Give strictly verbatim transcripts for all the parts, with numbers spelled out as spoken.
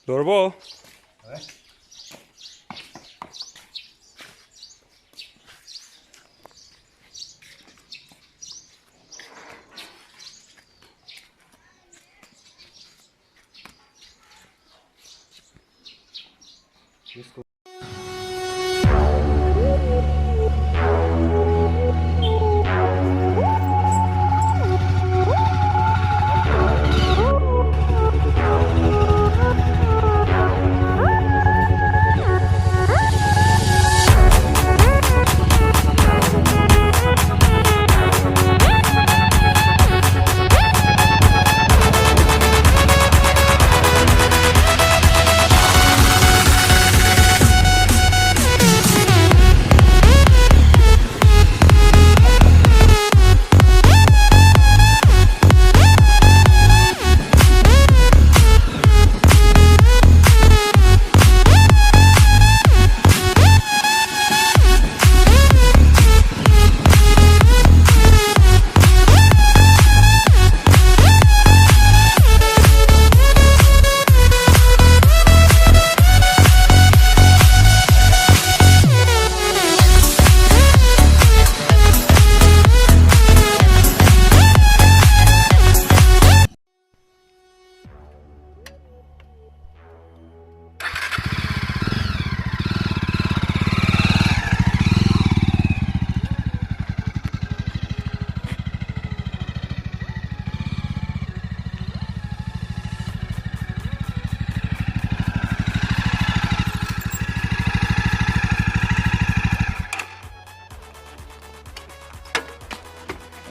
ꯂꯣꯏꯔꯕꯣ?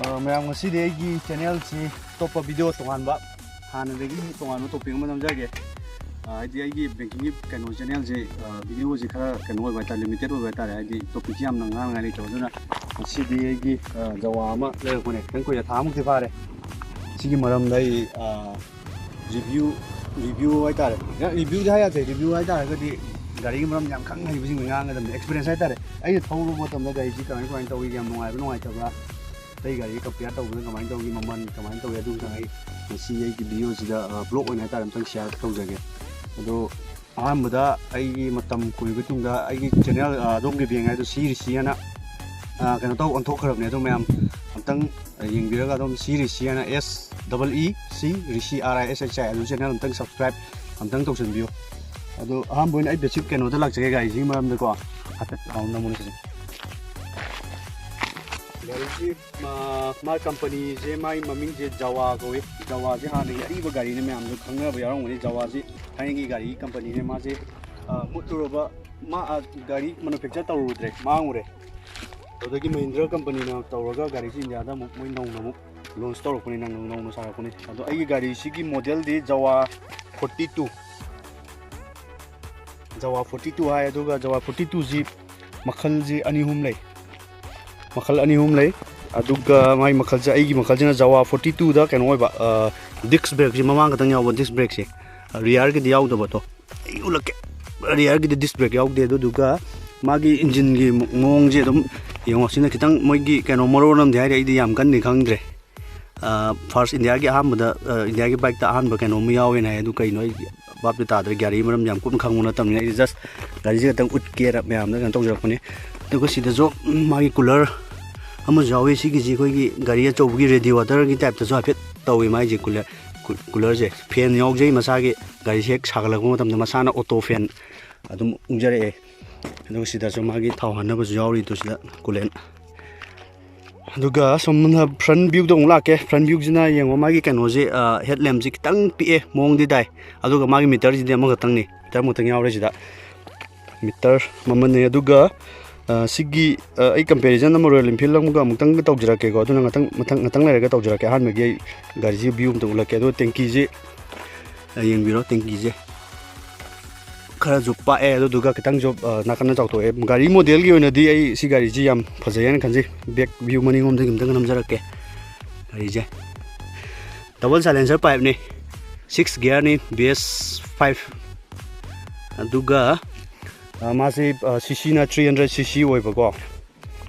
ꯑ, ꯃꯌꯥꯝ, ꯉꯁꯤꯗꯤ ꯑꯩꯒꯤ ꯆꯦꯅꯦꯜꯁꯤ ꯑꯇꯣꯞꯄ ꯚꯤꯗꯤꯑꯣ ꯇꯣꯉꯥꯟꯕ, ꯍꯥꯟꯅꯗꯒꯤ ꯇꯣꯉꯥꯟꯕ ꯇꯣꯄꯤꯛ ꯑꯃ ꯅꯝꯖꯒꯦ꯫ ꯑ, ꯍꯥꯏꯗꯤ ꯑꯩꯒꯤ ꯕꯦꯡꯀꯤꯡꯒꯤ ꯀꯩꯅꯣ ꯆꯦꯅꯦꯜꯁꯤ, ꯑ, ꯚꯤꯗꯤꯑꯣꯁꯤ ꯈꯔ ꯀꯩꯅꯣ ꯑꯣꯏꯕ ꯍꯥꯏꯇꯥꯔꯦ, ꯂꯤꯃꯤꯇꯦꯠ ꯑꯣꯏꯕ ꯍꯥꯏꯇꯥꯔꯦ, ꯍꯥꯏꯗꯤ ꯇꯣꯄꯤꯛꯁꯤ ꯌꯥꯝꯅ ꯉꯥꯡꯅꯉꯥꯏ ꯂꯩꯇꯕ꯫ ꯑꯗꯨꯅ ꯉꯁꯤꯗꯤ ꯑꯩꯒꯤ, ꯑ, ꯖꯋꯥ ꯑꯃ ꯂꯩꯔꯛꯄꯅꯦ, ꯈꯤꯇꯪ ꯀꯨꯏꯔꯦ, ꯊꯥꯃꯨꯛꯇꯤ ꯐꯥꯔꯦ꯫ ꯁꯤꯒꯤ ꯃꯔꯝꯗ ꯑꯩ, ꯑ, ꯔꯤꯚ꯭ꯌꯨ, ꯔꯤꯚ꯭ꯌꯨ ꯍꯥꯏꯇꯥꯔꯦ꯫ ꯔꯤꯚ꯭ꯌꯨꯗꯤ ꯍꯥꯏ ꯌꯥꯗꯦ, ꯔꯤꯚ꯭ꯌꯨ ꯍꯥꯏꯇꯥꯔꯒꯗꯤ ꯒꯥꯔꯤꯒꯤ ꯃꯔꯝ ꯌꯥꯝ ꯈꯪ ꯍꯩꯕꯁꯤꯡꯅ ꯉꯥꯡꯒꯗꯕꯅꯤ, ꯑꯦꯛꯁꯄꯤꯔꯤꯌꯦꯟꯁ ꯍꯥꯏꯇꯥꯔꯦ꯫ ꯑꯩꯅ ꯊꯧꯔꯨꯕ ꯃꯇꯝꯗ ꯒꯥꯔꯤꯁꯤ ꯀꯃꯥꯏ, ꯀꯃꯥꯏꯅ ꯇꯧꯏ, ꯌꯥꯝ ꯅꯨꯡꯉꯥꯏꯕ꯭ꯔꯥ, ꯅꯨꯡꯉꯥꯏꯇꯕ꯭ꯔꯥ, ꯑꯇꯩ ꯒꯥꯔꯤꯒ ꯀꯝꯄꯤꯌꯔ ꯇꯧꯕꯗ ꯀꯃꯥꯏꯅ ꯇꯧꯏ, ꯃꯃꯜ ꯀꯃꯥꯏꯅ ꯇꯧꯏ, ꯑꯗꯨꯒꯤꯗꯪ ꯑꯩ ꯉꯁꯤ ꯑꯩꯒꯤ ꯚꯤꯗꯤꯑꯣꯁꯤꯗ, ꯑ, ꯕ꯭ꯂꯣꯒ ꯑꯣꯏꯅ ꯍꯥꯏꯇꯥꯔꯦ, ꯑꯝꯇꯪ ꯁꯤꯌꯔ ꯇꯧꯖꯒꯦ꯫ ꯑꯗꯣ ꯑꯍꯥꯟꯕꯗ ꯑꯩꯒꯤ ꯃꯇꯝ ꯀꯨꯏꯔꯕ ꯃꯇꯨꯡꯗ ꯑꯩꯒꯤ ꯆꯦꯅꯦꯜ ꯑꯗꯣꯝꯒꯤ ꯕꯦꯡ ꯍꯥꯏꯗꯣ ꯁꯤ ꯔꯤꯁꯤ ꯍꯥꯏꯅ ꯀꯩꯅꯣ ꯇꯧ ꯑꯣꯟꯊꯣꯛꯈ꯭ꯔꯕꯅꯦ꯫ ꯑꯗꯣ ꯃꯌꯥꯝ ꯑꯝꯇꯪ ꯌꯦꯡꯕꯤꯔꯒ ꯑꯗꯨꯝ ꯁꯤ ꯔꯤꯁꯤ ꯍꯥꯏꯅ, ꯑꯦꯁ ꯗꯕꯜ ꯏ ꯁꯤ ꯔꯤꯁꯤ, ꯑꯥꯔ ꯑꯥꯏ ꯑꯦꯁ ꯑꯩꯆ ꯑꯥꯏ, ꯑꯗꯨ ꯆꯦꯅꯦꯜ ꯑꯝꯇꯪ ꯁꯕꯁꯀ꯭ꯔꯥꯏꯕ ꯑꯝꯇꯪ ꯇꯧꯁꯤꯟꯕꯤꯌꯨ꯫ ꯑꯗꯣ ꯑꯍꯥꯟꯕ ꯑꯣꯏꯅ ꯑꯩ ꯕꯦꯁꯤꯛ ꯀꯩꯅꯣꯗ ꯂꯥꯛꯆꯒꯦ, ꯒꯥꯔꯤꯁꯤꯒꯤ ꯃꯔꯝꯗꯀꯣ ꯍꯥꯏꯐꯦꯠ ꯍꯥꯎ ꯅꯃꯨꯅ ꯁꯤꯁꯦ꯫ ꯒꯥꯔꯤꯁꯤ ꯃꯥ ꯀꯝꯄꯅꯤꯁꯦ, ꯃꯥꯒꯤ ꯃꯃꯤꯡꯁꯦ ꯖꯋꯥ ꯀꯧꯏ꯫ ꯖꯋꯥꯁꯦ ꯍꯥꯟꯅꯒꯤ ꯑꯔꯤꯕ ꯒꯥꯔꯤꯅ ꯃꯌꯥꯝꯁꯨ ꯈꯪꯅꯕ ꯌꯥꯎꯔꯝꯒꯅꯤ꯫ ꯖꯋꯥꯁꯤ ꯊꯥꯏꯅꯒꯤ ꯒꯥꯔꯤ ꯀꯝꯄꯅꯤꯅꯦ꯫ ꯃꯥꯁꯦ ꯃꯨꯠꯂꯨꯔꯕ, ꯃꯥ ꯒꯥꯔꯤ ꯃꯦꯅꯨꯐꯦꯛꯆꯔ ꯇꯧꯔꯨꯗ꯭ꯔꯦ, ꯃꯥꯡꯉꯨꯔꯦ꯫ ꯑꯗꯨꯗꯒꯤ ꯃꯍꯤꯟꯗ꯭ꯔ ꯀꯝꯄꯅꯤꯅ ꯇꯧꯔꯒ ꯒꯥꯔꯤꯁꯤ ꯏꯟꯗꯤꯌꯥꯗ ꯑꯃꯨꯛ ꯃꯣꯏ ꯅꯧꯅ ꯑꯃꯨꯛ ꯂꯣꯟꯁ ꯇꯧꯔꯛꯄꯅꯤ, ꯅꯧꯅ ꯅꯧꯅ ꯁꯥꯔꯛꯄꯅꯤ꯫ ꯑꯗꯣ ꯑꯩꯒꯤ ꯒꯥꯔꯤꯁꯤꯒꯤ ꯃꯣꯗꯦꯜꯗꯤ ꯖꯋꯥ ꯐꯣꯔꯇꯤ ꯇꯨ, ꯖꯋꯥ ꯐꯣꯔꯇꯤ ꯇꯨ ꯍꯥꯏ꯫ ꯑꯗꯨꯒ ꯖꯋꯥ ꯐꯣꯔꯇꯤ ꯇꯨꯁꯤ ꯃꯈꯜꯁꯤ ꯑꯅꯤ ꯑꯍꯨꯝ ꯂꯩ, ꯃꯈꯜ ꯑꯅꯤ ꯑꯍꯨꯝ ꯂꯩ꯫ ꯑꯗꯨꯒ ꯃꯥꯒꯤ ꯃꯈꯜꯁꯦ, ꯑꯩꯒꯤ ꯃꯈꯜꯁꯤꯅ ꯖꯋꯥ ꯐꯣꯔꯇꯤ ꯇꯨꯗ ꯀꯩꯅꯣ ꯑꯣꯏꯕ, ꯗꯤꯁꯛ ꯕ꯭ꯔꯦꯛꯁꯦ ꯃꯃꯥꯡ ꯈꯛꯇꯪ ꯌꯥꯎꯕ ꯗꯤꯁꯛ ꯕ꯭ꯔꯦꯛꯁꯦ, ꯔꯤꯌꯥꯔꯒꯤꯗꯤ ꯌꯥꯎꯗꯕꯗꯣ꯫ ꯑꯩ ꯎꯠꯂꯛꯀꯦ, ꯔꯤꯌꯥꯔꯒꯤꯗꯤ ꯗꯤꯁꯛ ꯕ꯭ꯔꯦꯛ ꯌꯥꯎꯗꯦ꯫ ꯑꯗꯨꯗꯨꯒ ꯃꯥꯒꯤ ꯏꯟꯖꯤꯟꯒꯤ ꯃꯑꯣꯡꯁꯦ ꯑꯗꯨꯝ ꯌꯦꯡꯉꯣ꯫ ꯁꯤꯅ ꯈꯤꯇꯪ ꯃꯣꯏꯒꯤ ꯀꯩꯅꯣ ꯃꯔꯣꯟ ꯑꯃꯗꯤ ꯍꯥꯏꯔꯦ, ꯑꯩꯗꯤ ꯌꯥꯝ ꯀꯟꯅꯗꯤ ꯈꯪꯗ꯭ꯔꯦ꯫ ꯐꯥꯔꯁ ꯏꯟꯗꯤꯌꯥꯒꯤ ꯑꯍꯥꯟꯕꯗ, ꯏꯟꯗꯤꯌꯥꯒꯤ ꯕꯥꯏꯛꯇ ꯑꯍꯥꯟꯕ ꯀꯩꯅꯣꯝꯃ ꯌꯥꯎꯋꯦꯅ ꯍꯥꯏ꯫ ꯑꯗꯨ ꯀꯩꯅꯣ ꯑꯩ ꯚꯥꯞꯇꯤ ꯇꯥꯗ꯭ꯔꯦ, ꯒꯥꯔꯤ ꯃꯔꯝ ꯌꯥꯝ ꯀꯨꯞꯅ ꯈꯪꯕ ꯅꯠꯇꯕꯅꯤꯅ꯫ ꯑꯩꯗꯤ ꯖꯁ ꯒꯥꯔꯤꯁꯦ ꯈꯛꯇꯪ ꯎꯠꯀꯦꯅ ꯃꯌꯥꯝꯗ ꯀꯩꯅꯣ ꯇꯧꯖꯔꯛꯄꯅꯦ꯫ ꯑꯗꯨꯒ ꯁꯤꯗꯁꯨ ꯃꯥꯒꯤ ꯀꯨꯂꯔ ꯑꯃꯁꯨ ꯌꯥꯎꯋꯤ꯫ ꯁꯤꯒꯤꯁꯤ ꯑꯩꯈꯣꯏꯒꯤ ꯒꯥꯔꯤ ꯑꯆꯧꯕꯒꯤ ꯔꯦꯗꯤꯌꯦꯇꯔꯒꯤ ꯇꯥꯏꯞꯇꯁꯨ ꯍꯥꯏꯐꯦꯠ ꯇꯧꯋꯤ ꯃꯥꯏꯁꯦ꯫ ꯀꯨꯂꯔ, ꯀꯨꯂꯔꯁꯦ ꯐꯦꯟ ꯌꯥꯎꯖꯩ ꯃꯁꯥꯒꯤ, ꯒꯥꯔꯤꯁꯦ ꯍꯦꯛ ꯁꯥꯒꯠꯂꯛꯄ ꯃꯇꯝꯗ ꯃꯁꯥꯅ ꯑꯣꯇꯣ ꯐꯦꯟ ꯑꯗꯨꯝ ꯎꯪꯖꯔꯛꯑꯦ꯫ ꯑꯗꯨꯒ ꯁꯤꯗꯁꯨ ꯃꯥꯒꯤ ꯊꯥꯎ ꯍꯥꯟꯅꯕꯁꯨ ꯌꯥꯎꯔꯤꯗꯣ ꯁꯤꯗ, ꯀꯨꯂꯦꯟ꯫ ꯑꯗꯨꯒ ꯁꯣꯝꯅ ꯐ꯭ꯔꯟ ꯚ꯭ꯌꯨꯗ ꯑꯃꯨꯛ ꯂꯥꯛꯀꯦ꯫ ꯐ꯭ꯔꯟ ꯚ꯭ꯌꯨꯁꯤꯅ ꯌꯦꯡꯉꯣ, ꯃꯥꯒꯤ ꯀꯩꯅꯣꯁꯦ, ꯍꯦꯠ ꯂꯦꯝꯞꯁꯤ ꯈꯤꯇꯪ ꯄꯤꯛꯑꯦ, ꯃꯑꯣꯡꯗꯤ ꯇꯥꯏ꯫ ꯑꯗꯨꯒ ꯃꯥꯒꯤ ꯃꯤꯇꯔꯁꯤꯗꯤ ꯑꯃꯈꯛꯇꯪꯅꯤ, ꯃꯤꯇꯔ ꯑꯃꯈꯛꯇꯪ ꯌꯥꯎꯔꯦ ꯁꯤꯗ꯫ ꯃꯤꯇꯔ ꯃꯃꯜꯅꯦ꯫ ꯑꯗꯨꯒ ꯁꯤꯒꯤ, ꯑꯩ ꯀꯝꯄꯦꯔꯤꯖꯟ ꯑꯃ ꯔꯣꯌꯦꯜ ꯏꯟꯐꯤꯜ ꯑꯃꯒ ꯑꯃꯨꯛꯇꯪꯒ ꯇꯧꯖꯔꯛꯀꯦꯀꯣ꯫ ꯑꯗꯨꯅ ꯉꯥꯛꯇꯪ, ꯃꯊꯪ, ꯉꯥꯛꯇꯪ ꯂꯩꯔꯒ ꯇꯧꯖꯔꯛꯀꯦ꯫ ꯑꯍꯥꯟꯕꯒꯤ ꯑꯩ ꯒꯥꯔꯤꯁꯤ ꯚ꯭ꯌꯨ ꯑꯝꯇ ꯎꯠꯂꯛꯀꯦ꯫ ꯑꯗꯨꯒ ꯇꯦꯡꯀꯤꯁꯤ ꯌꯦꯡꯕꯤꯔꯣ, ꯇꯦꯡꯀꯤꯁꯦ ꯈꯔꯁꯨ ꯄꯥꯛꯑꯦ, ꯑꯗꯨꯗꯨꯒ ꯈꯤꯇꯪꯁꯨ ꯅꯥꯀꯟꯗ ꯆꯥꯎꯊꯣꯛꯑꯦ꯫ ꯒꯥꯔꯤ ꯃꯣꯗꯦꯜꯒꯤ ꯑꯣꯏꯅꯗꯤ ꯑꯩ ꯁꯤ ꯒꯥꯔꯤꯁꯤ ꯌꯥꯝ ꯐꯖꯩ ꯍꯥꯏꯅ ꯈꯟꯖꯩ꯫ ꯕꯦꯛ ꯚ꯭ꯌꯨ ꯃꯅꯤꯡꯂꯣꯝꯗꯒꯤ ꯑꯝꯇꯪ ꯅꯝꯖꯔꯛꯀꯦ ꯒꯥꯔꯤꯁꯦ꯫ ꯗꯕꯜ ꯁꯥꯏꯂꯦꯟꯁꯔ ꯄꯥꯏꯞꯅꯤ, ꯁꯤꯛꯁ ꯒꯤꯌꯔꯅꯤ, ꯕꯤ ꯑꯦꯁ ꯐꯥꯏꯚ꯫ ꯑꯗꯨꯒ ꯃꯥꯁꯤ ꯁꯤ ꯁꯤꯅ ꯊ꯭ꯔꯤ ꯍꯟꯗ꯭ꯔꯦꯠ ꯁꯤ ꯁꯤ ꯑꯣꯏꯕꯀꯣ꯫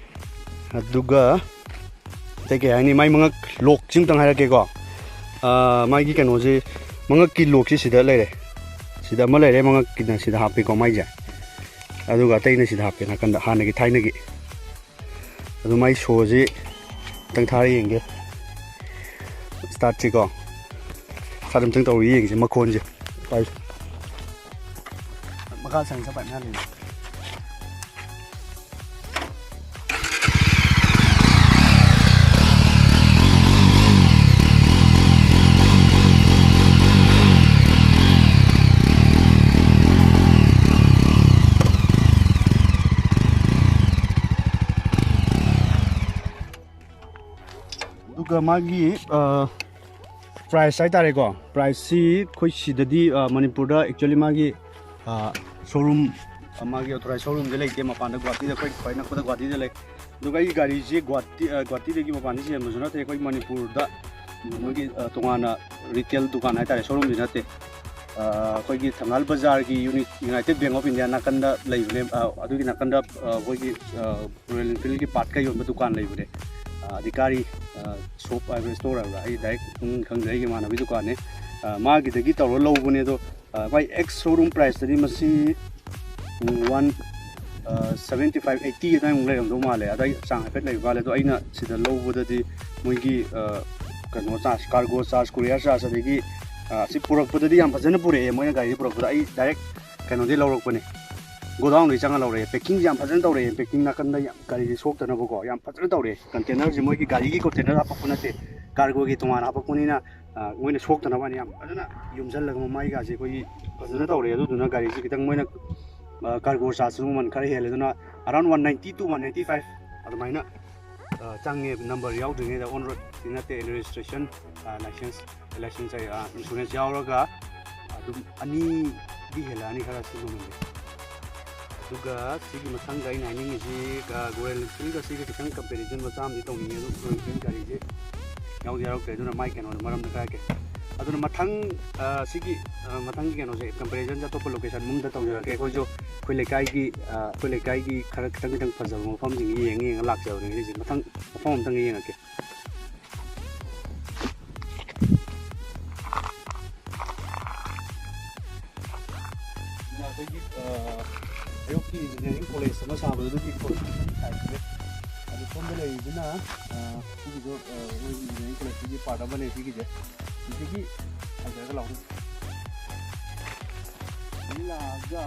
ꯑꯗꯨꯒ ꯑꯇꯩ ꯀꯩ ꯍꯥꯏꯅꯤ, ꯃꯥꯏ ꯃꯉꯛ ꯂꯣꯛꯁꯤ ꯑꯝꯇꯪ ꯍꯥꯏꯔꯛꯀꯦꯀꯣ꯫ ꯃꯥꯒꯤ ꯀꯩꯅꯣꯁꯤ, ꯃꯉꯛꯀꯤ ꯂꯣꯛꯁꯤ ꯁꯤꯗ ꯂꯩꯔꯦ꯫ ꯁꯤꯗ ꯑꯃ ꯂꯩꯔꯦ, ꯃꯉꯛꯀꯤꯅ ꯁꯤꯗ ꯍꯥꯞꯄꯤꯀꯣ ꯃꯥꯏꯁꯦ, ꯑꯗꯨꯒ ꯑꯇꯩꯅ ꯁꯤꯗ ꯍꯥꯞꯄꯦ ꯅꯥꯀꯟꯗ ꯍꯥꯟꯅꯒꯤ ꯊꯥꯏꯅꯒꯤ꯫ ꯑꯗꯨ ꯃꯥꯏ ꯁꯣꯁꯤ ꯑꯝꯇꯪ ꯊꯥꯔ ꯌꯦꯡꯒꯦ꯫ ꯁ꯭ꯇꯥꯔꯠꯁꯤꯀꯣ ꯁ꯭ꯇꯥꯔꯠ ꯑꯝꯇꯪ ꯇꯧꯔ ꯌꯦꯡꯁꯦ ꯃꯈꯣꯟꯁꯦ꯫ ꯄꯥꯏ-, ꯃꯈꯥ ꯁꯪ ꯁꯪ ꯄꯥꯏ ꯃꯌꯥꯝ ꯂꯩ꯫ ꯑꯗꯨꯒ ꯃꯥꯒꯤ, ꯑ, ꯄ꯭ꯔꯥꯏꯁ ꯍꯥꯏꯇꯥꯔꯦꯀꯣ, ꯄ꯭ꯔꯥꯏꯁꯁꯤ ꯑꯩꯈꯣꯏ ꯁꯤꯗꯗꯤ, ꯑ, ꯃꯅꯤꯄꯨꯔꯗ actually ꯃꯥꯒꯤ, ꯑ, ꯁꯣꯔꯨꯝ, ꯑ, ꯃꯥꯒꯤ ꯑꯣꯊꯣꯔꯥꯏꯁ ꯁꯣꯔꯨꯝꯗꯤ ꯂꯩꯇꯦ ꯃꯄꯥꯟꯗ, ꯒꯨꯍꯥꯇꯤꯗ ꯑꯩꯈꯣꯏ ꯈ꯭ꯋꯥꯏ ꯅꯛꯄꯗ ꯒꯨꯍꯥꯇꯤꯗ ꯂꯩ꯫ ꯑꯗꯨꯒ ꯑꯩꯒꯤ ꯒꯥꯔꯤꯁꯤ ꯒꯨꯍꯥꯇꯤ, ꯑ, ꯒꯨꯍꯥꯇꯤꯗꯒꯤ ꯃꯄꯥꯟꯗ ꯆꯦꯟꯕꯁꯨ ꯅꯠꯇꯦ, ꯑꯩꯈꯣꯏ ꯃꯅꯤꯄꯨꯔꯗ ꯃꯣꯏꯒꯤ, ꯑ, ꯇꯣꯉꯥꯟꯅ ꯔꯤꯇꯦꯜ ꯗꯨꯀꯥꯟ ꯍꯥꯏꯇꯥꯔꯦ, ꯁꯣꯔꯨꯝꯗꯤ ꯅꯠꯇꯦ꯫ ꯑ, ꯑꯩꯈꯣꯏꯒꯤ ꯊꯪꯒꯥꯜ ꯕꯖꯥꯔꯒꯤ unit united bank of India ꯅꯥꯀꯟꯗ ꯂꯩꯕꯅꯦ꯫ ꯑ, ꯑꯗꯨꯒꯤ ꯅꯥꯀꯟꯗ, ꯑ, ꯑꯩꯈꯣꯏꯒꯤ, ꯑ, ꯔꯣꯌꯦꯜ ꯏꯟꯐꯤꯜꯒꯤ ꯄꯥꯔꯠꯀ ꯌꯣꯟꯕ ꯗꯨꯀꯥꯟ ꯂꯩꯕꯅꯦ꯫ ꯑ, ꯑꯙꯤꯀꯥꯔꯤ, ꯑ, ꯁꯣꯞ ꯍꯥꯏꯕ꯭ꯔꯥ ꯁ꯭ꯇꯣꯔ ꯍꯥꯏꯕ꯭ꯔꯥ, ꯑꯩ ꯗꯥꯏꯔꯦꯛ ꯈꯪ-, ꯈꯪꯗ꯭ꯔꯦ, ꯑꯩꯒꯤ ꯏꯃꯥꯟꯅꯕꯒꯤ ꯗꯨꯀꯥꯟꯅꯦ꯫ ꯑ, ꯃꯥꯒꯤꯗꯒꯤ ꯇꯧꯔꯒ ꯂꯧꯕꯅꯦ꯫ ꯑꯗꯣ, ꯑ, ꯃꯥꯏ ꯑꯦꯛꯁ ꯁꯣꯔꯨꯝ ꯄ꯭ꯔꯥꯏꯁꯇꯗꯤ ꯃꯁꯤ, ꯎꯝ, ꯋꯥꯟ, ꯑ, ꯁꯚꯦꯟꯇꯤ ꯐꯥꯏꯚ, ꯑꯩꯠꯇꯤ ꯑꯗꯨꯋꯥꯏꯃꯨꯛ ꯂꯩꯔꯝꯗꯧ ꯃꯥꯜꯂꯦ, ꯑꯗꯥꯏ ꯆꯥꯡ ꯍꯥꯏꯐꯦꯠ ꯂꯩꯕ ꯃꯥꯜꯂꯦ꯫ ꯑꯗꯣ ꯑꯩꯅ ꯁꯤꯗ ꯂꯧꯕꯗꯗꯤ ꯃꯣꯏꯒꯤ, ꯑ, ꯀꯩꯅꯣ charge, cargo charge, courier charge, ꯑꯗꯒꯤ, ꯑ, ꯁꯤ ꯄꯨꯔꯛꯄꯗꯗꯤ ꯌꯥꯝ ꯐꯖꯅ ꯄꯨꯔꯛꯑꯦ ꯃꯣꯏꯅ ꯒꯥꯔꯤꯗ ꯄꯨꯔꯛꯄꯗ꯫ ꯑꯩ ꯗꯥꯏꯔꯦꯛ ꯀꯩꯅꯣꯗꯒꯤ ꯂꯧꯔꯛꯄꯅꯦ, ꯒꯣꯗꯥꯎꯟꯗꯒꯤ ꯆꯪꯉ ꯂꯧꯔꯛꯑꯦ꯫ ꯄꯦꯀꯤꯡꯁꯦ ꯌꯥꯝ ꯐꯖꯅ ꯇꯧꯔꯛꯑꯦ, ꯄꯦꯀꯤꯡ ꯅꯥꯀꯟꯗ ꯌꯥꯝ ꯒꯥꯔꯤꯁꯦ ꯁꯣꯛꯇꯅꯕꯀꯣ ꯌꯥꯝ ꯐꯖꯅ ꯇꯧꯔꯛꯑꯦ꯫ ꯀꯟꯇꯦꯅꯔꯁꯦ ꯃꯣꯏꯒꯤ ꯒꯥꯔꯤꯒꯤ ꯀꯟꯇꯦꯅꯔ ꯍꯥꯄꯛꯄ ꯅꯠꯇꯦ, ꯀꯥꯔꯒꯣꯒꯤ ꯇꯣꯉꯥꯟꯅ ꯍꯥꯄꯛꯄꯅꯤꯅ, ꯑ, ꯃꯣꯏꯅ ꯁꯣꯛꯇꯅꯕꯅ ꯌꯥꯝ ꯐꯖꯅ ꯌꯣꯝꯁꯤꯜꯂꯒ ꯃꯃꯥꯏꯒꯥꯁꯦ ꯑꯩꯈꯣꯏꯒꯤ ꯐꯖꯅ ꯇꯧꯔꯛꯑꯦ꯫ ꯑꯗꯨꯗꯨꯅ ꯒꯥꯔꯤꯁꯦ ꯈꯤꯇꯪ ꯃꯣꯏꯅ, ꯑ, ꯀꯥꯔꯒꯣ ꯆꯥꯔꯖꯁꯨ ꯃꯃꯜ ꯈꯔ ꯍꯦꯜꯂꯦ, ꯑꯗꯨꯅ around one ninety to one ninety five ꯑꯗꯨꯃꯥꯏꯅ, ꯑ, ꯆꯪꯉꯦ, ꯅꯝꯕꯔ ꯌꯥꯎꯗ꯭ꯔꯤꯉꯩꯗ꯫ ꯑꯣꯟ ꯔꯣꯗꯇꯤ ꯅꯠꯇꯦ, ꯔꯦꯖꯤꯁꯇ꯭ꯔꯦꯁꯟ, ꯑ, ꯂꯥꯏꯁꯦꯟꯁ, ꯂꯥꯏꯁꯦꯟꯁ ꯍꯥꯏ, ꯑ, ꯏꯟꯁꯨꯔꯦꯟꯁ ꯌꯥꯎꯔꯒ ꯑꯗꯨꯝ ꯑꯅꯤꯗꯤ ꯍꯦꯜꯂꯛꯑꯅꯤ ꯈꯔ ꯁꯤ ꯃꯃꯜꯁꯦ꯫ ꯑꯗꯨꯒ ꯁꯤꯒꯤ ꯃꯊꯪꯗ ꯑꯩꯅ ꯍꯥꯏꯅꯤꯡꯉꯤꯁꯤ, ꯑ, ꯔꯣꯌꯦꯜ ꯏꯟꯐꯤꯜꯒ ꯁꯤꯒ ꯈꯤꯇꯪ ꯀꯝꯄꯦꯔꯤꯖꯟ ꯃꯆꯥ ꯑꯃꯗꯤ ꯇꯧꯅꯤꯡꯉꯦ꯫ ꯑꯗꯨ ꯔꯣꯌꯦꯜ ꯏꯟꯐꯤꯜ ꯒꯥꯔꯤꯁꯦ ꯌꯥꯎꯗꯤ ꯌꯥꯎꯔꯛꯇ꯭ꯔꯦ, ꯑꯗꯨꯅ ꯃꯥꯏ ꯀꯩꯅꯣꯗꯣ ꯃꯔꯝꯗ ꯈꯔ ꯍꯥꯏꯔꯛꯀꯦ꯫ ꯑꯗꯨꯅ ꯃꯊꯪ, ꯑ, ꯁꯤꯒꯤ, ꯑ, ꯃꯊꯪꯒꯤ ꯀꯩꯅꯣꯁꯦ ꯀꯝꯄꯦꯔꯤꯖꯟꯁꯦ ꯑꯇꯣꯞꯄ ꯂꯣꯀꯦꯁꯟ ꯑꯃꯗ ꯇꯧꯖꯔꯛꯀꯦ꯫ ꯑꯩꯈꯣꯏꯁꯨ ꯑꯩꯈꯣꯏ ꯂꯩꯀꯥꯏꯒꯤ, ꯑ, ꯑꯩꯈꯣꯏ ꯂꯩꯀꯥꯏꯒꯤ ꯈꯔ ꯈꯤꯇꯪ ꯈꯤꯇꯪ ꯐꯖꯕ ꯃꯐꯝꯁꯤꯡ ꯌꯦꯡꯉ ꯌꯦꯡꯉ ꯂꯥꯛꯆꯕꯅꯦ ꯉꯁꯤꯁꯦ꯫ ꯃꯊꯪ ꯃꯐꯝ ꯑꯝꯇꯪ ꯌꯦꯡꯉꯛꯀꯦ꯫ ꯑꯩꯈꯣꯏꯒꯤ ꯑꯌꯨꯛꯀꯤ ꯏꯟꯖꯤꯅꯤꯌꯥꯔꯤꯡ ꯀꯣꯂꯦꯖ ꯑꯃ ꯁꯥꯕꯗꯨꯒꯤ ꯀꯣꯂꯦꯖ ꯁꯥꯏꯠꯁꯤꯅꯦ꯫ ꯑꯗꯨ ꯁꯣꯝꯗ ꯂꯩꯔꯤꯁꯤꯅ ꯁꯤꯒꯤꯁꯨ ꯑꯩꯈꯣꯏꯒꯤ ꯏꯟꯖꯤꯅꯤꯌꯥꯔꯤꯡ ꯀꯣꯂꯦꯖꯀꯤ ꯄꯥꯔꯠ ꯑꯃꯅꯦ ꯁꯤꯒꯤꯁꯦ꯫ ꯁꯤꯗꯒꯤ ꯍꯥꯏꯊꯔꯒ ꯂꯥꯛꯑꯣ꯫ ꯁꯤꯗꯒꯤ ꯂꯥꯛꯑꯒ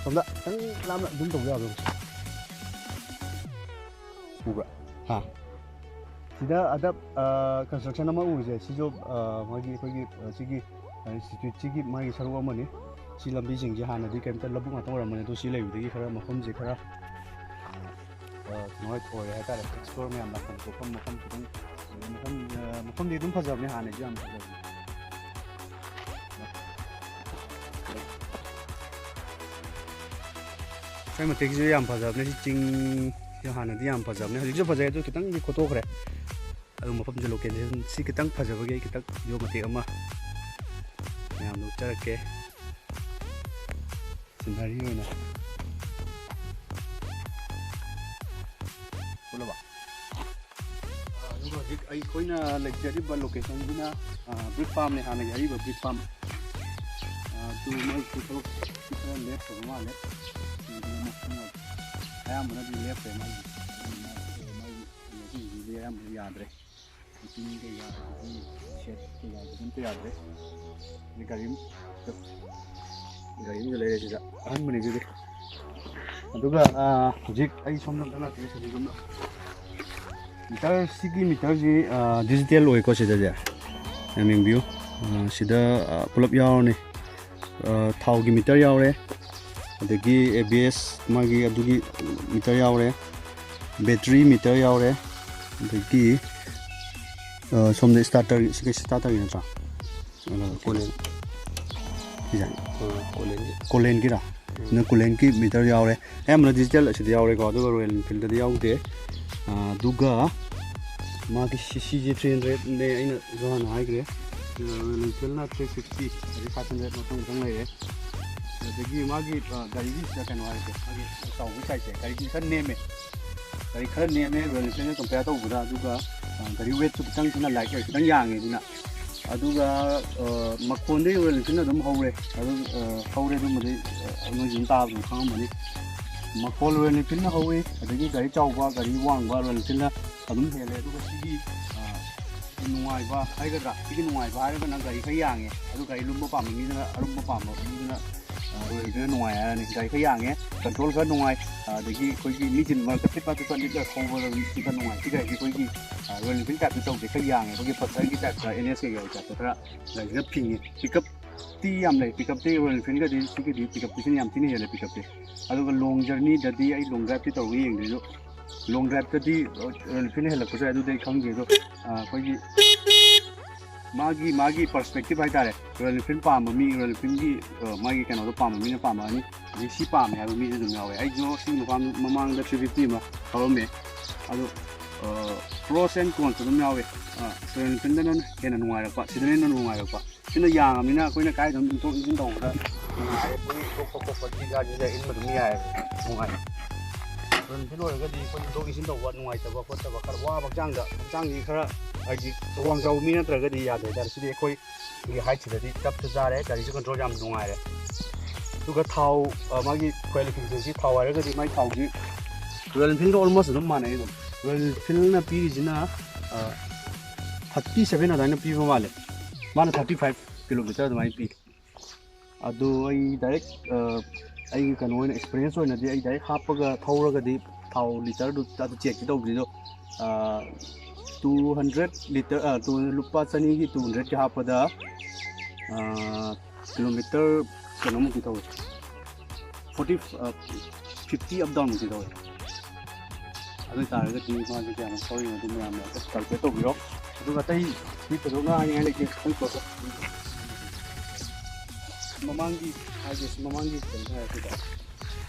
ꯁꯣꯝꯗ ꯈꯤꯇꯪ ꯂꯥꯞꯅ ꯑꯗꯨꯝ ꯇꯧꯕ ꯌꯥꯕ꯭ꯔꯣ? ꯎꯕ꯭ꯔꯥ? ꯍꯥ? ꯁꯤꯗ ꯍꯟꯗꯛ ꯀꯟꯁꯇ꯭ꯔꯛꯁꯟ ꯑꯃ ꯎꯔꯤꯁꯦ, ꯁꯤꯁꯨ ꯃꯥꯒꯤ ꯑꯩꯈꯣꯏꯒꯤ ꯁꯤꯒꯤ ꯏꯟꯁꯇꯤꯇ꯭ꯌꯨꯠꯁꯤꯒꯤ ꯃꯥꯒꯤ ꯁꯔꯨꯛ ꯑꯃꯅꯤ꯫ ꯁꯤ ꯂꯝꯕꯤꯁꯤꯡꯁꯦ ꯍꯥꯟꯅꯗꯤ ꯀꯩꯝꯇ ꯂꯧꯕꯨꯛ ꯉꯥꯛꯇ ꯑꯣꯏꯔꯝꯕꯅꯤ, ꯑꯗꯣ ꯁꯤ ꯂꯩꯕꯗꯒꯤ ꯈꯔ ꯃꯐꯝꯁꯦ ꯈꯔ ꯀꯩꯅꯣ ꯑꯣꯏꯔꯦ ꯍꯥꯏꯇꯥꯔꯦ꯫ ꯑꯦꯛꯁꯄ꯭ꯂꯣꯔ ꯃꯌꯥꯝ ꯂꯥꯛꯐꯝ ꯈꯣꯠꯐꯝ, ꯃꯐꯝ ꯈꯤꯇꯪ ꯃꯐꯝ ꯃꯐꯝꯗꯤ ꯑꯗꯨꯝ ꯐꯖꯕꯅꯦ, ꯍꯥꯟꯅꯁꯨ ꯌꯥꯝ ꯐꯖꯕꯅꯦ꯫ ꯁ꯭ꯋꯥꯏ ꯃꯇꯦꯛꯁꯤꯁꯨ ꯌꯥꯝ ꯐꯖꯕꯅꯦ꯫ ꯁꯤ ꯆꯤꯡꯁꯦ ꯍꯥꯟꯅꯗꯤ ꯌꯥꯝ ꯐꯖꯕꯅꯦ, ꯍꯧꯖꯤꯛꯁꯨ ꯐꯖꯩ, ꯑꯗꯨ ꯈꯤꯇꯪꯗꯤ ꯈꯣꯠꯇꯣꯛꯈ꯭ꯔꯦ꯫ ꯑꯗꯨ ꯃꯐꯝꯁꯦ, ꯂꯣꯀꯦꯁꯟꯁꯤ ꯈꯤꯇꯪ ꯐꯖꯕꯒꯤ ꯑꯩ ꯈꯤꯇꯪ ꯚꯤꯗꯤꯑꯣ ꯃꯇꯦꯛ ꯑꯃ ꯃꯌꯥꯝꯗ ꯎꯠꯆꯔꯛꯀꯦ꯫ ꯁꯤꯅꯔꯤ ꯑꯣꯏꯅ꯫ ꯎꯠꯂꯕ? ꯑꯗꯨꯒ ꯍꯧꯖꯤꯛ ꯑꯩꯈꯣꯏꯅ ꯂꯩꯖꯔꯤꯕ ꯂꯣꯀꯦꯁꯟꯁꯤꯅ ꯕ꯭ꯔꯤꯛ ꯐꯥꯝꯅꯦ, ꯍꯥꯟꯅꯒꯤ ꯑꯔꯤꯕ ꯕ꯭ꯔꯤꯛ ꯐꯥꯝ꯫ ꯑꯗꯨ ꯃꯣꯏꯁꯨ ꯊꯕꯛ ꯈꯔ ꯂꯦꯞꯇꯕ ꯃꯥꯜꯂꯦ꯫ ꯑꯗꯨꯅ ꯑꯌꯥꯝꯕꯅꯗꯤ ꯂꯦꯞꯈ꯭ꯔꯦ ꯃꯥꯒꯤ꯫ ꯃꯥꯒꯤ ꯃꯁꯤꯡꯁꯤꯗꯤ ꯑꯌꯥꯝꯕ ꯌꯥꯗ꯭ꯔꯦ꯫ ꯃꯦꯆꯤꯟ ꯀꯩꯀꯥ, ꯁꯦꯠ ꯀꯩꯀꯥ ꯑꯝꯇ ꯌꯥꯗ꯭ꯔꯦ꯫ ꯑꯗꯩ ꯒꯥꯔꯤ ꯑꯃ, ꯒꯥꯔꯤ ꯑꯃꯁꯨ ꯂꯩꯔꯦ ꯁꯤꯗ, ꯑꯍꯟꯕꯅꯤ ꯁꯤꯗꯤ꯫ ꯑꯗꯨꯒ, ꯑꯥ, ꯍꯧꯖꯤꯛ ꯑꯩ ꯁꯣꯝꯗ ꯑꯝꯇ ꯂꯥꯛꯀꯦ, ꯁꯤꯗ ꯑꯗꯨꯝ꯫ ꯃꯤꯇꯔ, ꯁꯤꯒꯤ ꯃꯤꯇꯔꯁꯤ, ꯑꯥ, ꯗꯤꯖꯤꯇꯦꯜ ꯑꯣꯏꯀꯣ ꯁꯤꯗꯁꯦ꯫ ꯌꯥꯝ ꯌꯦꯡꯕꯤꯌꯨ꯫ ꯑꯥ, ꯁꯤꯗ, ꯑꯥ, ꯄꯨꯂꯞ ꯌꯥꯎꯔꯅꯤ꯫ ꯑꯥ, ꯊꯥꯎꯒꯤ ꯃꯤꯇꯔ ꯌꯥꯎꯔꯦ, ꯑꯗꯒꯤ ꯑꯦ ꯕꯤ ꯑꯦꯁ ꯃꯥꯒꯤ ꯑꯗꯨꯒꯤ ꯃꯤꯇꯔ ꯌꯥꯎꯔꯦ, ꯕꯦꯇ꯭ꯔꯤ ꯃꯤꯇꯔ ꯌꯥꯎꯔꯦ, ꯑꯗꯒꯤ, ꯑꯥ, ꯁꯣꯝꯗ ꯏꯁꯇꯥꯔꯇꯔ, ꯁꯤꯒ ꯏꯁꯇꯥꯔꯇꯔꯒꯤ ꯅꯠꯇ꯭ꯔꯥ? ꯑꯥ, ꯀꯣꯂꯦꯟ꯫ ꯁꯤꯁꯦ? ꯑꯥ, ꯀꯣꯂꯦꯟꯒꯤ꯫ ꯀꯣꯂꯦꯟꯒꯤꯔꯥ? ꯎꯝ꯫ ꯁꯤꯅ ꯀꯣꯂꯦꯟꯒꯤ ꯃꯤꯇꯔ ꯌꯥꯎꯔꯦ꯫ ꯑꯌꯥꯝꯕꯅ ꯗꯤꯖꯤꯇꯦꯜ ꯑꯁꯤꯗ ꯌꯥꯎꯔꯦꯀꯣ, ꯑꯗꯨꯒ ꯔꯣꯌꯦꯜ ꯏꯟꯐꯤꯜꯗꯗꯤ ꯌꯥꯎꯗꯦ꯫ ꯑꯥ, ꯑꯗꯨꯒ ꯃꯥꯒꯤ ꯁꯤ ꯁꯤꯁꯦ ꯊ꯭ꯔꯤ ꯍꯟꯗ꯭ꯔꯦꯠꯅꯦ, ꯑꯩꯅꯁꯨ ꯍꯥꯟꯅ ꯍꯥꯏꯈ꯭ꯔꯦ꯫ ꯔꯣꯌꯦꯜ ꯏꯟꯐꯤꯜꯅ ꯊ꯭ꯔꯤ ꯐꯤꯐꯇꯤ, ꯑꯗꯒꯤ ꯐꯥꯏꯚ ꯍꯟꯗ꯭ꯔꯦꯠ ꯃꯊꯪ ꯃꯊꯪ ꯂꯩꯔꯦ꯫ ꯑꯗꯒꯤ ꯃꯥꯒꯤ, ꯑ, ꯒꯥꯔꯤꯒꯤꯁꯤꯗ ꯀꯩꯅꯣ ꯍꯥꯏꯔꯛꯀꯦ, ꯃꯥꯒꯤ ꯆꯥꯎꯕꯒꯤ ꯁꯥꯏꯖꯁꯦ, ꯒꯥꯔꯤꯗꯤ ꯈꯔ ꯅꯦꯝꯃꯦ꯫ ꯒꯥꯔꯤ ꯈꯔ ꯅꯦꯝꯃꯦ ꯔꯣꯌꯦꯜ ꯏꯟꯐꯤꯜꯒ ꯀꯝꯄꯤꯌꯔ ꯇꯧꯕꯗ, ꯑꯗꯨꯒ, ꯑ, ꯒꯥꯔꯤ ꯋꯦꯠꯁꯨ ꯈꯤꯇꯪ ꯊꯤꯅ ꯂꯥꯏꯠ ꯑꯣꯏ, ꯈꯤꯇꯪ ꯌꯥꯡꯉꯦ꯫ ꯑꯗꯨꯅ, ꯑꯗꯨꯒ, ꯑ, ꯃꯈꯣꯟꯗꯤ ꯔꯣꯌꯦꯜ ꯏꯟꯐꯤꯜꯅ ꯑꯗꯨꯝ ꯍꯧꯔꯦ꯫ ꯑꯗꯨ, ꯑ, ꯍꯧꯔꯦ, ꯑꯗꯨꯝꯕꯗꯤ, ꯑ, ꯅꯣꯏꯁꯨ ꯑꯗꯨꯝ ꯇꯥꯕ ꯑꯗꯨꯝ ꯈꯪꯉꯝꯃꯅꯤ꯫ ꯃꯈꯣꯜ ꯔꯣꯌꯦꯜ ꯏꯟꯐꯤꯜꯅ ꯍꯧꯋꯤ, ꯑꯗꯒꯤ ꯒꯥꯔꯤ ꯆꯥꯎꯕ, ꯒꯥꯔꯤ ꯋꯥꯡꯕ ꯔꯣꯌꯦꯜ ꯏꯟꯐꯤꯜꯅ ꯑꯗꯨꯝ ꯍꯦꯜꯂꯦ꯫ ꯑꯗꯨꯒ ꯁꯤꯒꯤ, ꯑ, ꯅꯨꯡꯉꯥꯏꯕ ꯍꯥꯏꯒꯗ꯭ꯔꯥ, ꯁꯤꯒꯤ ꯅꯨꯡꯉꯥꯏꯕ ꯍꯥꯏꯔꯒꯅ ꯒꯥꯔꯤ ꯈꯔ ꯌꯥꯡꯉꯦ, ꯑꯗꯨ ꯒꯥꯔꯤ ꯂꯨꯝꯕ ꯄꯥꯝꯕ ꯃꯤꯗꯨꯅ, ꯑꯔꯨꯝꯕ ꯄꯥꯝꯕ ꯃꯤꯗꯨꯅ, ꯑ, ꯔꯣꯌꯦꯜ ꯏꯟꯐꯤꯜꯅ ꯅꯨꯡꯉꯥꯏ ꯍꯥꯏꯔꯅꯤ꯫ ꯒꯥꯔꯤ ꯈꯔ ꯌꯥꯡꯉꯦ, ꯀꯟꯇ꯭ꯔꯣꯜ ꯈꯔ ꯅꯨꯡꯉꯥꯏ, ꯑꯗꯒꯤ ꯑꯩꯈꯣꯏꯒꯤ ꯃꯤꯁꯤꯡ ꯃꯔꯛꯇ ꯐꯤꯠ ꯐꯥꯠ ꯐꯤꯠ ꯐꯥꯠ ꯂꯤꯠꯂ ꯊꯧꯕꯗ ꯑꯗꯨꯝ ꯁꯤ ꯈꯔ ꯅꯨꯡꯉꯥꯏ꯫ ꯁꯤ ꯒꯥꯔꯤꯁꯦ ꯑꯩꯈꯣꯏꯒꯤ, ꯑ, ꯔꯣꯌꯦꯜ ꯏꯟꯐꯤꯜ ꯇꯥꯏꯞꯇ ꯇꯧꯗꯦ, ꯈꯔ ꯌꯥꯡꯉꯦ, ꯑꯩꯈꯣꯏꯒꯤ ꯄꯜꯁꯔꯒꯤ ꯇꯥꯏꯞꯇ, ꯑꯦꯟ ꯑꯦꯁ ꯀꯩꯀꯥꯒꯤ ꯇꯥꯏꯞꯇ ꯈꯔ ꯒꯥꯔꯤꯁꯤꯅ ꯐꯤꯡꯉꯦ꯫ ꯄꯤꯛꯀꯞꯇꯤ ꯌꯥꯝ ꯂꯩ, ꯄꯤꯛꯀꯞꯇꯤ ꯔꯣꯌꯦꯜ ꯏꯟꯐꯤꯜꯒꯗꯤ ꯁꯤꯒꯤꯗꯤ ꯄꯤꯛꯀꯞꯇꯤꯁꯤꯅ ꯌꯥꯝ ꯊꯤꯅ ꯍꯦꯜꯂꯦ, ꯄꯤꯛꯀꯞꯇꯤ꯫ ꯑꯗꯨꯒ ꯂꯣꯡ ꯖꯔꯅꯤꯗꯗꯤ ꯑꯩ ꯂꯣꯡ ꯗ꯭ꯔꯥꯏꯚꯇꯤ ꯇꯧꯔꯒ ꯌꯦꯡꯗ꯭ꯔꯤ, ꯑꯗꯣ ꯂꯣꯡ ꯗ꯭ꯔꯥꯏꯚꯇꯗꯤ ꯔꯣꯌꯦꯜ ꯏꯟꯐꯤꯜꯅ ꯍꯦꯜꯂꯛꯄꯁꯨ ꯌꯥꯏ, ꯑꯗꯨꯗꯤ ꯑꯩ ꯈꯪꯗꯦ꯫ ꯑꯗꯣ, ꯑ, ꯑꯩꯈꯣꯏꯒꯤ ꯃꯥꯒꯤ, ꯃꯥꯒꯤ ꯄꯔꯁꯄꯦꯛꯇꯤꯞ ꯍꯥꯏꯇꯥꯔꯦ, ꯔꯣꯌꯦꯜ ꯏꯟꯐꯤꯜ ꯄꯥꯝꯕ ꯃꯤ, ꯔꯣꯌꯦꯜ ꯏꯟꯐꯤꯜꯒꯤ, ꯑ, ꯃꯥꯒꯤ ꯀꯩꯅꯣꯗꯣ ꯄꯥꯝꯕ ꯃꯤꯅ ꯄꯥꯝꯃꯛꯑꯅꯤ, ꯑꯗꯩ ꯁꯤ ꯄꯥꯝꯃꯦ ꯍꯥꯏꯕ ꯃꯤꯁꯨ ꯑꯗꯨꯝ ꯌꯥꯎꯋꯦ꯫ ꯑꯩꯁꯨ ꯁꯤ ꯃꯄꯥꯝ-, ꯃꯃꯥꯡꯗ ꯊ꯭ꯔꯤ ꯐꯤꯐꯇꯤ ꯑꯃ ꯊꯧꯔꯝꯃꯦ, ꯑꯗꯣ, ꯑ, ꯄ꯭ꯔꯣꯁ ꯑꯦꯟ ꯀꯣꯟꯁ ꯑꯗꯨꯝ ꯌꯥꯎꯋꯦ꯫ ꯑ, ꯔꯣꯌꯦꯜ ꯏꯟꯐꯤꯜꯗꯅ ꯍꯦꯟꯅ ꯅꯨꯡꯉꯥꯏꯔꯛꯄ, ꯁꯤꯗꯅ ꯍꯦꯟꯅ ꯅꯨꯡꯉꯥꯏꯔꯛꯄ꯫ ꯁꯤꯅ ꯌꯥꯡꯉꯕꯅꯤꯅ ꯑꯩꯈꯣꯏꯅ ꯀꯥꯏꯗ ꯑꯗꯨꯝ ꯏꯟꯊꯣꯛ ꯏꯟꯁꯤꯟ ꯇꯧꯕꯗ ꯅꯨꯡꯉꯥꯏꯔꯦ꯫ ꯃꯣꯏ ꯊꯣꯛꯄ ꯈꯣꯠꯄ ꯖꯤꯖꯥ ꯖꯤꯖꯥ ꯏꯟꯕ ꯑꯗꯨꯝ ꯌꯥꯏꯑꯕ, ꯅꯨꯡꯉꯥꯏ꯫ ꯔꯣꯌꯦꯜ ꯏꯟꯐꯤꯜ ꯑꯣꯏꯔꯒꯗꯤ ꯑꯩꯈꯣꯏ ꯏꯟꯊꯣꯛ ꯏꯟꯁꯤꯟ ꯇꯧꯕ ꯅꯨꯡꯉꯥꯏꯇꯕ ꯈꯣꯠꯇꯕ ꯈꯔ ꯋꯥꯕ ꯍꯛꯆꯥꯡꯗ, ꯍꯛꯆꯥꯡꯁꯤ ꯈꯔ ꯍꯥꯏꯗꯤ ꯋꯥꯡ ꯆꯥꯎꯕ ꯃꯤ ꯅꯠꯇ꯭ꯔꯒꯗꯤ ꯌꯥꯗꯦ ꯍꯥꯏꯇꯥꯔꯦ꯫ ꯁꯤꯗꯤ ꯑꯩꯈꯣꯏꯒꯤ ꯍꯥꯏꯠꯁꯤꯗꯗꯤ ꯆꯞꯁꯨ ꯆꯥꯔꯦ, ꯒꯥꯔꯤꯁꯨ ꯀꯟꯇ꯭ꯔꯣꯜ ꯌꯥꯝ ꯅꯨꯡꯉꯥꯏꯔꯦ꯫ ꯑꯗꯨꯒ ꯊꯥꯎ, ꯑ, ꯃꯥꯒꯤ ꯐ꯭ꯌꯨꯑꯦꯜ ꯏꯐꯤꯁꯤꯌꯦꯟꯁꯤ, ꯊꯥꯎ ꯍꯥꯏꯔꯒꯗꯤ ꯃꯥꯒꯤ ꯊꯥꯎꯁꯤ ꯔꯣꯌꯦꯜ ꯏꯟꯐꯤꯜꯒ ꯑꯣꯜꯃꯣꯁ ꯑꯗꯨꯝ ꯃꯥꯟꯅꯩ꯫ ꯑꯗꯨꯝ ꯔꯣꯌꯦꯜ ꯏꯟꯐꯤꯜꯅ ꯄꯤꯔꯤꯁꯤꯅ, ꯑ, ꯊꯥꯔꯇꯤ ꯁꯚꯦꯟ ꯑꯗꯨꯃꯥꯏꯅ ꯄꯤꯕ ꯃꯥꯜꯂꯦ, ꯃꯥꯅ ꯊꯥꯔꯇꯤ ꯐꯥꯏꯚ ꯀꯤꯂꯣꯃꯤꯇꯔ ꯑꯗꯨꯃꯥꯏꯅ ꯄꯤ꯫ ꯑꯗꯨ ꯑꯩ ꯗꯥꯏꯔꯦꯛ, ꯑ, ꯑꯩꯒꯤ ꯀꯩꯅꯣ ꯑꯣꯏꯅ, ꯑꯦꯛꯁꯄꯤꯔꯤꯌꯦꯟꯁ ꯑꯣꯏꯅꯗꯤ ꯑꯩ ꯗꯥꯏꯔꯦꯛ ꯍꯥꯞꯄꯒ ꯊꯧꯔꯒꯗꯤ ꯊꯥꯎ ꯂꯤꯇꯔꯗꯨ ꯑꯗꯨ ꯆꯦꯛꯇꯤ ꯇꯧꯗ꯭ꯔꯤ꯫ ꯑꯗꯣ, ꯑ, ꯇꯨ ꯍꯟꯗ꯭ꯔꯦꯠ ꯂꯤꯇꯔ, ꯑ, ꯇꯨ, ꯂꯨꯄꯥ ꯆꯅꯤꯒꯤ ꯇꯨ ꯍꯟꯗ꯭ꯔꯦꯠꯀꯤ ꯍꯥꯞꯄꯗ, ꯑ, ꯀꯤꯂꯣꯃꯤꯇꯔ ꯀꯩꯅꯣꯃꯨꯛꯇꯤ ꯊꯧꯋꯤ, ꯐꯣꯔꯇꯤ, ꯑ, ꯐꯤꯐꯇꯤ ꯑꯞ ꯗꯥꯎꯟꯃꯨꯛꯇꯤ ꯊꯧꯋꯤ꯫ ꯑꯗꯨ ꯑꯣꯏꯇꯥꯔꯒꯗꯤ ꯃꯥꯁꯦ ꯀꯌꯥꯃꯨꯛ ꯊꯧꯔꯤꯅꯣ ꯑꯗꯨ ꯃꯌꯥꯝꯅ ꯍꯥꯏꯐꯦꯠ ꯀꯥꯜꯀꯨꯂꯦꯠ ꯇꯧꯕꯤꯔꯣ꯫ ꯑꯗꯨꯒ ꯑꯇꯩ ꯃꯤ ꯊꯣꯏꯗꯣꯛꯅ ꯍꯥꯏꯅꯤꯡꯉꯥꯏ ꯂꯩꯇꯦ꯫ ꯑꯩꯈꯣꯏ ꯄꯣꯠꯇꯣ ꯃꯃꯥꯡꯒꯤ ꯍꯥꯏꯒꯦ, ꯃꯃꯥꯡꯒꯤ ꯀꯩꯅꯣ ꯍꯥꯏꯔꯛꯀꯦꯀꯣ꯫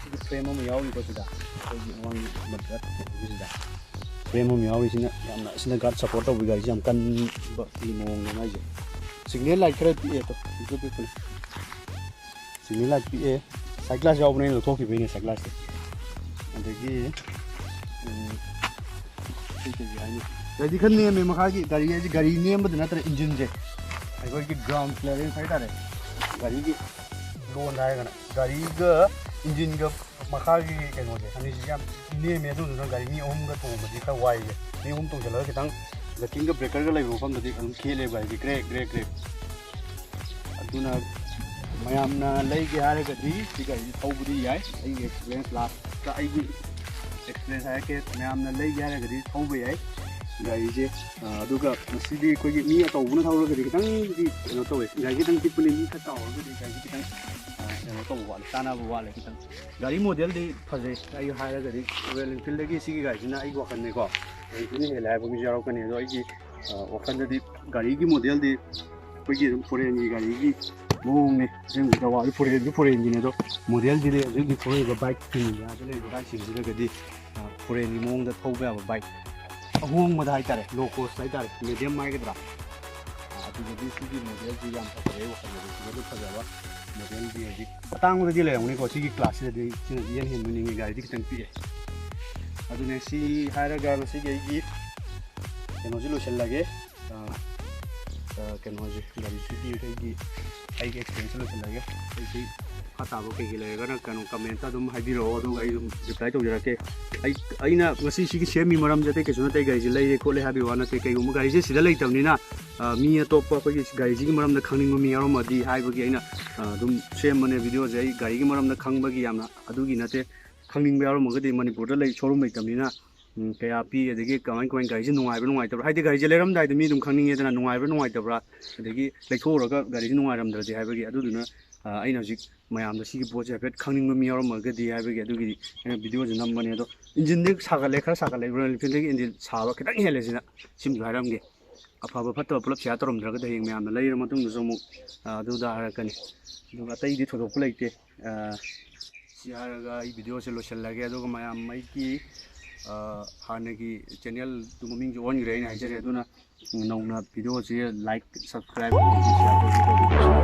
ꯁꯤꯒꯤ ꯐ꯭ꯔꯦꯝ ꯑꯃ ꯌꯥꯎꯔꯤꯀꯣ ꯁꯤꯗ, ꯑꯩꯈꯣꯏꯒꯤ ꯃꯃꯥꯡꯒꯤ ꯃꯗꯨꯗ ꯁꯤꯗ ꯐ꯭ꯔꯦꯝ ꯑꯃ ꯌꯥꯎꯔꯤꯁꯤꯅ ꯌꯥꯝꯅ, ꯁꯤꯅ ꯒꯥꯔꯗ ꯁꯞꯄꯣꯔꯠ ꯇꯧꯕꯤ ꯒꯥꯔꯤꯁꯦ ꯌꯥꯝ ꯀꯟꯕꯒꯤ ꯃꯑꯣꯡꯅꯦ ꯃꯥꯏꯁꯦ꯫ Signal light ꯈꯔ ꯄꯤꯛꯑꯦ꯫ ꯇꯣ ꯄꯤꯛꯇꯨ ꯄꯤꯛꯄꯅꯦ꯫ Signal light ꯄꯤꯛꯑꯦ꯫ Side glass ꯌꯥꯎꯕꯅꯦ, ꯑꯩꯅ ꯂꯧꯊꯣꯛꯈꯤꯕꯩꯅꯦ side glass ꯁꯦ꯫ ꯑꯗꯒꯤ ꯎꯝ, ꯀꯩ ꯀꯩ ꯍꯥꯏꯅꯤ? ꯒꯥꯔꯤꯗꯤ ꯈꯔ ꯅꯦꯝꯃꯦ꯫ ꯃꯈꯥꯒꯤ ꯒꯥꯔꯤ ꯍꯥꯏꯁꯦ ꯒꯥꯔꯤ ꯅꯦꯝꯕꯗ ꯅꯠꯇ꯭ꯔꯦ, engine ꯁꯦ ꯑꯩꯈꯣꯏꯒꯤ ground clearance ꯍꯥꯏꯇꯥꯔꯦ꯫ ꯒꯥꯔꯤꯒꯤ ꯂꯣꯟꯗ ꯍꯥꯏꯔꯒꯅ ꯒꯥꯔꯤꯒ engine ꯒ ꯃꯈꯥꯒꯤ ꯀꯩꯅꯣꯁꯦ ꯑꯅꯤꯁꯤꯁꯦ ꯌꯥꯝ ꯅꯦꯝꯃꯦ꯫ ꯑꯗꯨꯗꯨꯅ ꯒꯥꯔꯤ ꯃꯤ ꯑꯍꯨꯝꯒ ꯇꯣꯡꯕꯗꯤ ꯈꯔ ꯋꯥꯏꯌꯦ꯫ ꯃꯤ ꯑꯍꯨꯝ ꯇꯣꯡꯁꯤꯜꯂꯒ ꯈꯤꯇꯪ ꯖꯀꯤꯡꯒ breaker ꯒ ꯂꯩꯕ ꯃꯐꯝꯗꯗꯤ ꯑꯗꯨꯝ ꯈꯦꯠꯂꯦꯕ ꯒꯥꯔꯤꯁꯦ꯫ ꯀ꯭ꯔꯦꯛ ꯀ꯭ꯔꯦꯛ ꯀ꯭ꯔꯦꯛ꯫ ꯑꯗꯨꯅ ꯃꯌꯥꯝꯅ ꯂꯩꯒꯦ ꯍꯥꯏꯔꯒꯗꯤ ꯁꯤ ꯒꯥꯔꯤꯁꯦ ꯊꯧꯕꯗꯤ ꯌꯥꯏ꯫ ꯑꯩꯒꯤ experience, last ꯇ ꯑꯩꯒꯤ experience ꯍꯥꯏꯔꯛꯀꯦ꯫ ꯃꯌꯥꯝꯅ ꯂꯩꯒꯦ ꯍꯥꯏꯔꯒꯗꯤ ꯊꯧꯕ ꯌꯥꯏ ꯒꯥꯔꯤꯁꯦ꯫ ꯑ, ꯑꯗꯨꯒ ꯃꯁꯤꯗꯤ ꯑꯩꯈꯣꯏꯒꯤ ꯃꯤ ꯑꯆꯧꯕꯅ ꯊꯧꯔꯒꯗꯤ ꯈꯤꯇꯪꯗꯤ ꯀꯩꯅꯣ ꯇꯧꯋꯦ꯫ ꯒꯥꯔꯤꯁꯦ ꯈꯤꯇꯪ ꯄꯤꯛꯄꯅꯤ, ꯃꯤ ꯈꯔ ꯆꯥꯎꯔꯒꯗꯤ ꯒꯥꯔꯤꯁꯦ ꯈꯤꯇꯪ, ꯑ, ꯀꯩꯅꯣ ꯇꯧꯕ ꯋꯥꯠꯂꯦ, ꯆꯥꯅꯕ ꯋꯥꯠꯂꯦ ꯈꯤꯇꯪ꯫ ꯒꯥꯔꯤ model ꯗꯤ ꯐꯖꯩ꯫ ꯑꯩ ꯍꯥꯏꯔꯒꯗꯤ Royal Enfield ꯗꯒꯤ ꯁꯤꯒꯤ ꯒꯥꯔꯤꯁꯤꯅ ꯑꯩꯒꯤ ꯋꯥꯈꯜꯅꯤꯀꯣ, Royal Enfield ꯅ ꯍꯦꯜꯂꯦ ꯍꯥꯏꯕ ꯃꯤꯁꯨ ꯌꯥꯎꯔꯛꯀꯅꯤ꯫ ꯑꯗꯣ ꯑꯩꯒꯤ, ꯑ, ꯋꯥꯈꯜꯗꯗꯤ ꯒꯥꯔꯤꯒꯤ model ꯗꯤ ꯑꯩꯈꯣꯏꯒꯤ ꯑꯗꯨꯝ foreign ꯒꯤ ꯒꯥꯔꯤꯒꯤ ꯃꯑꯣꯡꯅꯦ꯫ ꯑꯁꯦꯡꯕ Jaguar ꯁꯨ foreign ꯁꯨ foreign ꯒꯤꯅꯦ꯫ ꯑꯗꯣ model ꯗꯤ ꯂꯩ, ꯍꯧꯖꯤꯛ ꯍꯧꯖꯤꯛ ꯊꯣꯛꯂꯛꯏꯕ bike ꯁꯤꯡ, ꯏꯟꯗꯤꯌꯥꯗ ꯂꯩꯔꯤꯕ bike ꯁꯤꯡꯁꯤꯗꯒꯗꯤ, ꯑ, foreign ꯒꯤ ꯃꯑꯣꯡꯗ ꯊꯧꯕ ꯌꯥꯕ bike ꯑꯍꯣꯡꯕꯗ ꯍꯥꯏꯇꯥꯔꯦ, low cost ꯍꯥꯏꯇꯥꯔꯦ, medium ꯍꯥꯏꯒꯗ꯭ꯔꯥ? ꯑ, ꯑꯗꯨꯗꯗꯤ ꯁꯤꯒꯤ model ꯁꯤ ꯌꯥꯝ ꯐꯖꯩ, ꯋꯥꯈꯜꯗꯗꯤ ꯁꯤꯗꯁꯨ ꯐꯖꯕ model ꯗꯤ ꯍꯧꯖꯤꯛ ꯑꯇꯥꯡꯕꯗꯗꯤ ꯂꯩꯔꯝꯒꯅꯤꯀꯣ꯫ ꯁꯤꯒꯤ class ꯁꯤꯗꯗꯤ ꯁꯤꯅ ꯏꯍꯦꯟ ꯍꯦꯟꯕ ꯅꯤꯡꯉꯤ, ꯒꯥꯔꯤꯗꯤ ꯈꯤꯇꯪ ꯄꯤꯛꯑꯦ꯫ ꯑꯗꯨꯅꯦ, ꯁꯤ ꯍꯥꯏꯔꯒ ꯉꯁꯤꯒꯤ ꯑꯩꯒꯤ ꯀꯩꯅꯣꯁꯤ ꯂꯣꯏꯁꯤꯜꯂꯒꯦ꯫ ꯑ, ꯑ, ꯀꯩꯅꯣꯁꯦ, ꯒꯥꯔꯤ ꯁꯤꯒꯤ ꯑꯩꯒꯤ, ꯑꯩꯒꯤ experience ꯁꯦ ꯂꯣꯏꯁꯤꯜꯂꯒꯦ꯫ ꯑꯩꯗꯤ ꯃꯈꯥ ꯇꯥꯕ ꯀꯩꯀꯩ ꯂꯩꯔꯒꯅ ꯀꯩꯅꯣ comment ꯇ ꯑꯗꯨꯝ ꯍꯥꯏꯕꯤꯔꯛꯑꯣ, ꯑꯗꯨꯒ ꯑꯩ ꯑꯗꯨꯝ reply ꯇꯧꯖꯔꯛꯀꯦ꯫ ꯑꯩ, ꯑꯩꯅ ꯉꯁꯤ ꯁꯤꯒꯤ ꯁꯦꯝꯃꯤ ꯃꯔꯝꯁꯦ ꯑꯇꯩ ꯀꯩꯁꯨ ꯅꯠꯇꯦ, ꯒꯥꯔꯤꯁꯦ ꯂꯩꯔꯦ ꯈꯣꯠꯂꯦ ꯍꯥꯏꯕꯒꯤ ꯋꯥ ꯅꯠꯇꯦ꯫ ꯀꯩꯒꯨꯝꯕ ꯒꯥꯔꯤꯁꯦ ꯁꯤꯗ ꯂꯩꯇꯕꯅꯤꯅ, ꯑ, ꯃꯤ ꯑꯇꯣꯞꯄ ꯑꯩꯈꯣꯏꯒꯤ ꯒꯥꯔꯤꯁꯤꯒꯤ ꯃꯔꯝꯗ ꯈꯪꯅꯤꯡꯕ ꯃꯤ ꯌꯥꯎꯔꯝꯃꯗꯤ ꯍꯥꯏꯕꯒꯤ ꯑꯩꯅ, ꯑ, ꯑꯗꯨꯝ ꯁꯦꯝꯕꯅꯦ video ꯁꯦ꯫ ꯑꯩ ꯒꯥꯔꯤꯒꯤ ꯃꯔꯝꯗ ꯈꯪꯕꯒꯤ ꯌꯥꯝꯅ ꯑꯗꯨꯒꯤ ꯅꯠꯇꯦ꯫ ꯈꯪꯅꯤꯡꯕ ꯌꯥꯎꯔꯝꯃꯒꯗꯤ ꯃꯅꯤꯄꯨꯔꯗ ꯂꯩ, showroom ꯂꯩꯇꯕꯅꯤꯅ, ꯎꯝ, ꯀꯌꯥ ꯄꯤ, ꯑꯗꯒꯤ ꯀꯃꯥꯏ ꯀꯃꯥꯏ ꯒꯥꯔꯤꯁꯦ ꯅꯨꯡꯉꯥꯏꯕ꯭ꯔꯥ ꯅꯨꯡꯉꯥꯏꯇꯕ꯭ꯔꯥ, ꯍꯥꯏꯗꯤ ꯒꯥꯔꯤꯁꯦ ꯂꯩꯔꯝꯗꯥꯏꯗ ꯃꯤ ꯑꯗꯨꯝ ꯈꯪꯅꯤꯡꯉꯦꯗꯅ, ꯅꯨꯡꯉꯥꯏꯕ꯭ꯔꯥ ꯅꯨꯡꯉꯥꯏꯇꯕ꯭ꯔꯥ, ꯑꯗꯒꯤ ꯂꯩꯊꯣꯛꯎꯔꯒ ꯒꯥꯔꯤꯁꯦ ꯅꯨꯡꯉꯥꯏꯔꯝꯗ꯭ꯔꯗꯤ ꯍꯥꯏꯕꯒꯤ꯫ ꯑꯗꯨꯗꯨꯅ, ꯑ, ꯑꯩꯅ ꯍꯧꯖꯤꯛ ꯃꯌꯥꯝꯗ ꯁꯤꯒꯤ ꯄꯣꯠꯁꯦ ꯍꯥꯏꯐꯦꯠ ꯈꯪꯅꯤꯡꯕ ꯃꯤ ꯌꯥꯎꯔꯝꯃꯒꯗꯤ ꯍꯥꯏꯕꯒꯤ ꯑꯗꯨꯒꯤ ꯑꯩꯅ video ꯁꯦ ꯅꯝꯕꯅꯦ꯫ ꯑꯗꯣ engine ꯗꯤ ꯁꯥꯒꯠꯂꯦ, ꯈꯔ ꯁꯥꯒꯠꯂꯦ, Royal Enfield ꯗꯒꯤ engine ꯁꯥꯕ ꯈꯤꯇꯪ ꯍꯦꯜꯂꯦ ꯁꯤꯅ꯫ ꯁꯤꯃꯁꯨ ꯍꯥꯏꯔꯝꯒꯦ꯫ ꯑꯐꯕ ꯐꯠꯇꯕ ꯄꯨꯂꯞ share ꯇꯧꯔꯝꯗ꯭ꯔꯒꯗꯤ ꯍꯌꯦꯡ ꯃꯌꯥꯝꯅ ꯂꯩꯔ ꯃꯇꯨꯡꯗꯁꯨ ꯑꯃꯨꯛ, ꯑ, ꯑꯗꯨꯗ ꯍꯥꯏꯔꯛꯀꯅꯤ꯫ ꯑꯗꯨꯒ ꯑꯇꯩꯗꯤ ꯊꯣꯏꯗꯣꯛꯄ ꯂꯩꯇꯦ꯫ ꯑ, ꯁꯤ ꯍꯥꯏꯔꯒ ꯑꯩ video ꯁꯦ ꯂꯣꯏꯁꯤꯜꯂꯒꯦ꯫ ꯑꯗꯨꯒ ꯃꯌꯥꯝ ꯑꯩꯒꯤ, ꯑ, ꯍꯥꯟꯅꯒꯤ channel ꯗꯨ ꯃꯃꯤꯡꯁꯨ ꯑꯣꯟꯈ꯭ꯔꯦ ꯑꯩꯅ ꯍꯥꯏꯖꯔꯦ꯫ ꯑꯗꯨꯅ ꯅꯧꯅ ꯚꯤꯗꯤꯑꯣꯁꯤ like, subscribe, ꯑꯃꯗꯤ share ꯇꯧꯕꯤꯔꯝꯃꯨ꯫